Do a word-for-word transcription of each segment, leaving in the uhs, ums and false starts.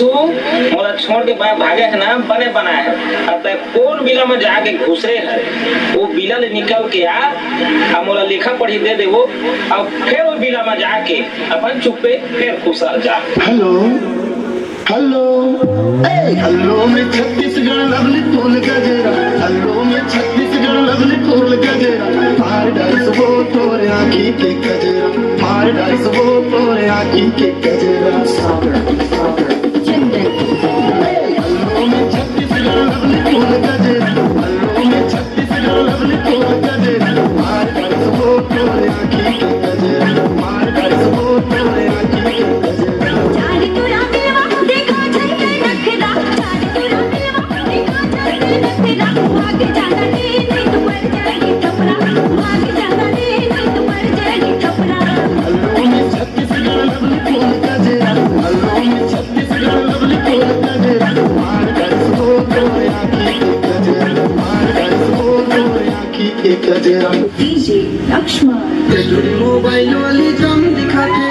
तू मोला छोड़ के भागे है ना, बने बनाए है। अब तै कोन बिला में जाके घुसरे है, वो बिला ले निकल के आ, अब मोला लिखा पढ़ी दे देबो। अब फिर वो बिला में जाके अपन चुप्पे फिर खुसर जा। हेलो, हेलो, ए, हेलो में छत्तीसगढ़ लवली फूल गजरा, हेलो में छत्तीसगढ़ लवली फूल गजरा, मार डाइस वो तोरे आँखी के गजरा, मार डाइस वो तोरे आँखी के गजरा। DJ Lakshman। मोबाइल वाली जाम दिखाते,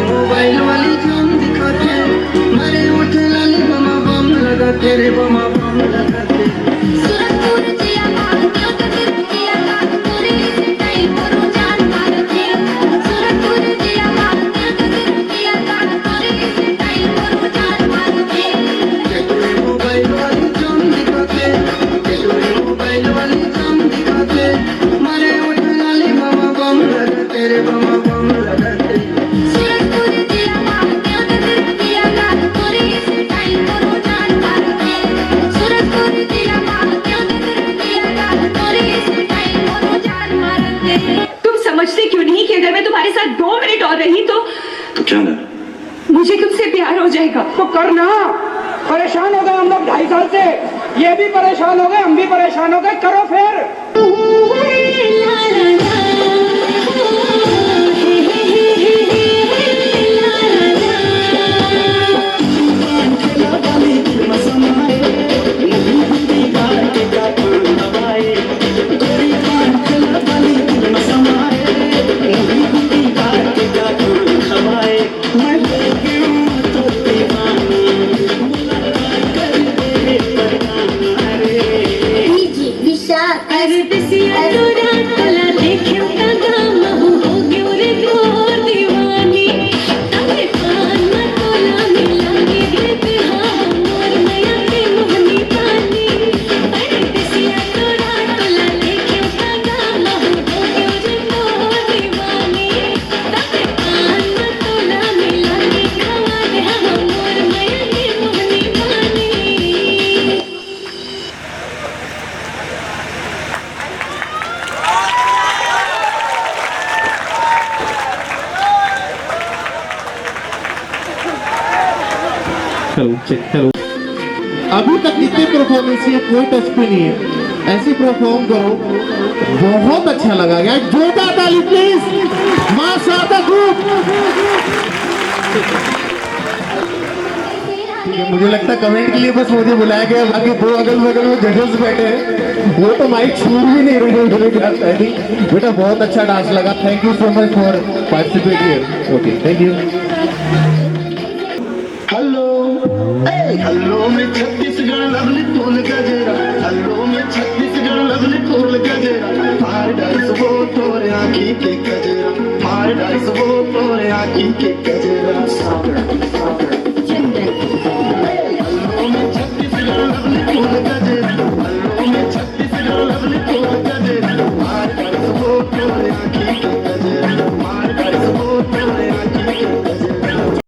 मोबाइल वाली जाम दिखाते, मारे उठ लाली बमा बम लगाते रे, बमा बम लगाते। तुम समझते क्यों नहीं कि अगर मैं तुम्हारे साथ दो मिनट और रही तो तो क्या ना? मुझे तुमसे प्यार हो जाएगा। तो करना। परेशान हो गए हम लोग ढाई साल से, ये भी परेशान हो गए, हम भी परेशान हो गए। करो फिर। Hello, check, hello. अभी तक जितने परफॉर्मेंस किए, कोई टच पे नहीं है। ऐसे परफॉर्म करो, बहुत अच्छा लगा। एक जोरदार ताली प्लीज, माँ शारदा ग्रुप। ठीक है, मुझे लगता है कमेंट के लिए बस मुझे बुलाया गया, बाकी दो अगल बगल में जजेस बैठे हैं, वो तो माइक छू भी नहीं रहे हैं मेरे ख्याल से। I think बेटा बहुत अच्छा डांस लगा, thank you so much for participate here। Okay, thank you। Hello, A, hello में छत्तीसगढ़ लवली फूल गजरा, हेलो में छत्तीसगढ़ लवली फूल गजरा, मार डाइस वो तोरे आँखी के गजरा, मार डाइस वो तोरे आँखी के गजरा।